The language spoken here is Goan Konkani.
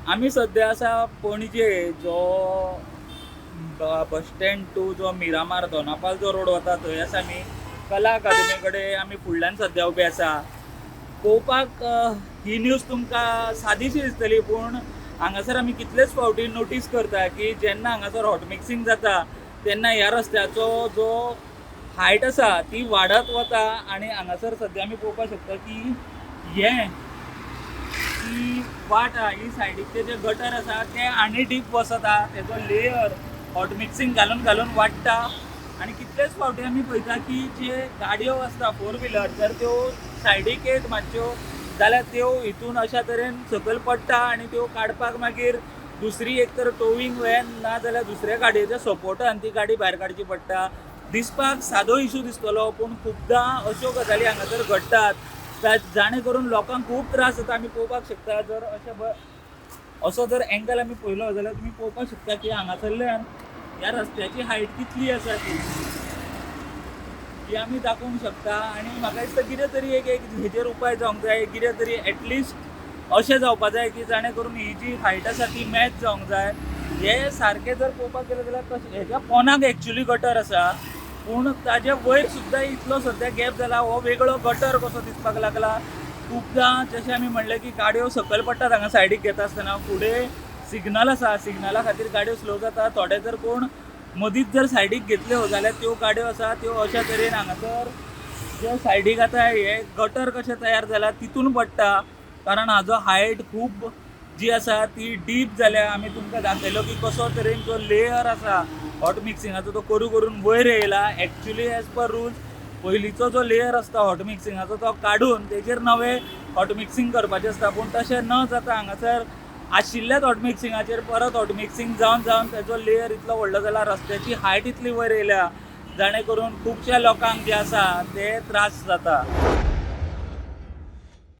आमी सद्या आसा पणजे, जो बस स्टँड टू जो मिरामार दोनापाल जो रोड वता थंय आसा. आमी कला अकादमी कडेन आमी फुडल्यान सद्या उबे आसा. पळोवपाक ही न्यूज तुमकां सादीशी दिसतली, पूण हांगासर आमी कितलेच फावटी नोटीस करता की जेन्ना हांगासर हॉट मिक्सिंग जाता तेन्ना ह्या रस्त्याचो जो हायट आसा ती वाडत वता. आनी हांगासर सद्या आमी पळोवपाक शकता की हे ही वाट आहा, ही सायडीकचे जे गटर आसा ते आनी डीप वचत आहा. तेजो लेयर हॉट मिक्सिंग घालून घालून वाडटा. आनी कितलेच फावटी आमी पळयता की जे गाडयो आसता फोर व्हिलर, जर त्यो सायडीक येत मातश्यो जाल्यार त्यो हितून अशा तरेन सकयल पडटा आनी त्यो काडपाक मागीर दुसरी एक तर टोवींग व्हॅन ना जाल्यार दुसऱ्या गाडयेच्या सपोर्टान ती गाडी भायर काडची पडटा. दिसपाक सादो इशू दिसतलो, पूण खुबदां अश्यो गजाली हांगासर घडटात जाणे करून लोकांक खूब त्रास जाता. आमी पळोवपाक शकता, जर अशें असो जर एंगल आमी पळयलो जाल्यार तुमी पळोवपाक शकता की हांगासरल्यान ह्या रस्त्याची हायट कितली आसा ती ही आमी दाखोवंक शकता. आनी म्हाका दिसता कितें तरी एक एक हेजेर उपाय जावंक जाय, कितें तरी एटलिस्ट अशें जावपा जाय की जाणे करून ही जी हायट आसा ती मॅच जावंक जाय. हे सारकें जर पळोवपाक गेलें जाल्यार कशें हेज्या पोनाक एक्चुली गटर आसा, पूण ताजे वयर सुद्दां इतलो सद्या गॅप जाला, हो वेगळो गटर कसो दिसपाक लागला. खुबदां जशें आमी म्हणलें की गाडयो सकयल पडटात हांगा सायडीक घेता आसतना. फुडें सिग्नल आसा, सिग्नला खातीर गाडयो स्लो जाता. थोडे जर कोण मदींच जर सायडीक घेतल्यो जाल्यार त्यो गाडयो आसा त्यो अशा तरेन हांगासर जे सायडीक आतां हे गटर कशें तयार जाला तितून पडटा, कारण हाजो हायट खूब जी आसा ती डीप जाल्या. आमी तुमकां दाखयलो की कसो तरेन जो लेयर आसा हॉट मिक्सिंगाचो तो करू करून वयर येयला. एक्चुली एज पर रुल्स पयलींचो जो लेयर आसता हॉट मिक्सिंगाचो तो काडून तेजेर नवे हॉट मिक्सिंग करपाचें आसता, पूण तशें न जाता हांगासर आशिल्ल्याच हॉट मिक्सिंगाचेर परत हॉट मिक्सिंग जावन जावन तेजो लेयर इतलो व्हडलो जाला, रस्त्याची हायट इतली वयर येयल्या, जाणे करून खुबश्या लोकांक जे आसा ते त्रास जाता.